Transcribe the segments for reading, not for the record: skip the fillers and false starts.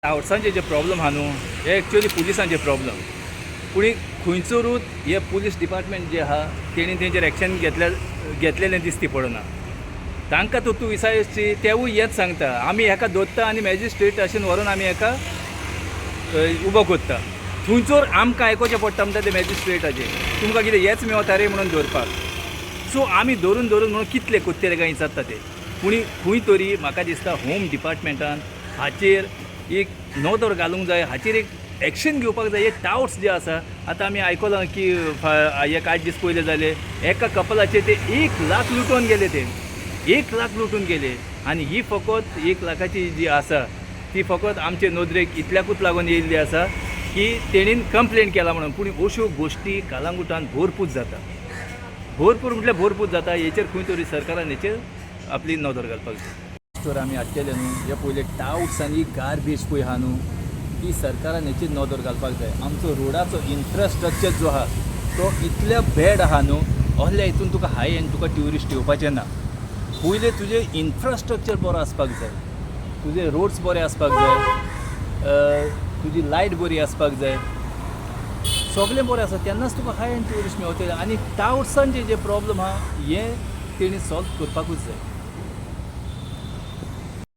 टावट्सांचे जे problem आहा न्हू, हे एक्चुअली पुलिसांचे प्रॉब्लम. पूण खंयसरूच हे पुलीस डिपार्टमेंट जे आहा, तेणी तेंचेर एक्शन घेतलेलें दिसती पडना. तांकां तर तूं विचारशी, तेवूय हेंच सांगता, आमी हेका दोत्ता आनी मॅजिस्ट्रेट स्टेशन व्हरून आमी हेका उबो करता. थंयसर आमकां आयकोचें पडटा म्हणटा ते मॅजिस्ट्रेटाचें, तुमकां कितें हेच मेवता रे म्हणून धरपाक. सो आमी धरून धरून म्हणून कितले कोत्तले काय विचारता ते. पूण खंय तरी म्हाका दिसता, होम डिपार्टमेंटान हाचेर एक नदर घालूंक जाय, हाचेर एक एक्शन घेवपाक जाय. हे टावट्स जे आसा, आतां आमी आयकलां की एक 8 दीस पयले जाले, एका कपलाचेर ते 1 लाख लुटोवन गेले. ते 1 लाख लुटून गेले आनी ही फकत 1 लाखाची जी आसा, ती फकत आमचे नदरेक इतल्याकूच लागून येयल्ली आसा की तेणीन कंप्लेन केला म्हणून. पूण अश्यो गोश्टी कलांगुटान भरपूर जाता, भरपूर म्हटल्यार भरपूर जाता. हेचेर खंय तरी सरकारान हेचेर आपली नदर घालपाक जाय. तर आमी हाडटेले न्हू, हे पयले टावट्स आनी गार्बेज पळय आहा न्हू, ती सरकारान हेचेर नदर घालपाक जाय. आमचो रोडाचो इन्फ्रास्ट्रक्चर जो आहा, तो इतलो बॅड आहा न्हू, असल्या हितून तुका हाय एंड तुका ट्युरिस्ट येवपाचें ना. पयलें तुजें इन्फ्रास्ट्रक्चर बरो आसपाक जाय, तुजे रोड्स बरे आसपाक जाय, तुजी लायट बरी आसपाक जाय, सगळें बरें आसा, तेन्नाच तुका हाय एंड ट्युरिस्ट मेवतले. आनी टावट्सांचे जे प्रॉब्लम आहा, हे तेणी सॉल्व करपाकूच जाय.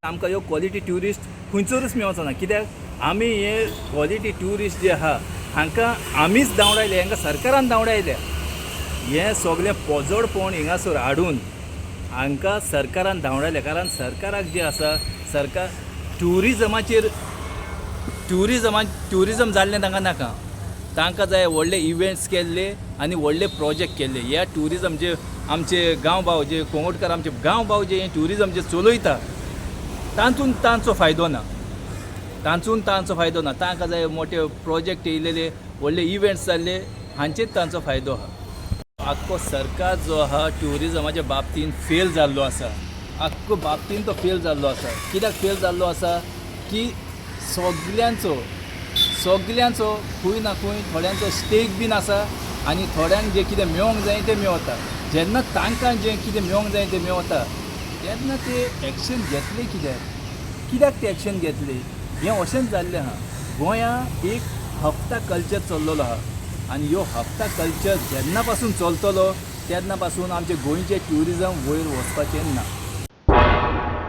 आमकां ह्यो क्वॉलिटी ट्युरिस्ट खंयसरूच मेवचो ना, कित्याक आमी हे क्वॉलिटी ट्युरिस्ट जे आहा, हांकां आमीच धांवडायले, हांकां सरकारान धांवडायले. हें सगळें पोजडपण हिंगासर हाडून हांकां सरकारान धांवडायलें. कारण सरकाराक जें आसा, सरकार ट्युरिजमाचेर, ट्युरिजम जाल्लें तांकां नाका. तांकां जाय व्हडले इवेंट्स केल्ले आनी व्हडले प्रोजेक्ट केल्ले. ह्या ट्युरिजम जे आमचे गांवभाव, जे कोंगोटकार आमचे गांवभाव जे ट्युरिजम जे चलयता, तातूंत तांचो फायदो ना, तांचून तांचो फायदो ना. तांकां जाय मोठे प्रोजेक्ट येयलेले, व्हडले इवेंट्स जाल्ले, हांचेच तांचो फायदो आहा. आख्खो सरकार जो आहा, ट्युरिजमाच्या बाबतीन फेल जाल्लो आसा. आख्खो बाबतीन तो फेल जाल्लो आसा. कित्याक फेल जाल्लो आसा की सगल्यांचो खंय ना खंय थोड्यांचो स्टेक बीन आसा आनी थोड्यांक जें कितें मेळोंक जाय तें मेवता. जेन्ना तांकां जें कितें मेळोंक जाय तें मेवता, तेन्ना ते एक्शन घेतले कित्याक? कित्याक ते एक्शन घेतले? हें अशेंच जाल्लें आहा. गोंया एक हप्ता कल्चर चल्लेलो आहा आनी ह्यो हप्ता कल्चर जेन्ना पासून चलतलो, तेन्ना पासून आमचें गोंयचें ट्युरिजम वयर वचपाचें ना.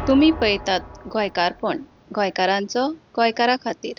तुमी पळयतात गोंयकारपण, गोंयकारांचो, गोंयकारा खातीर.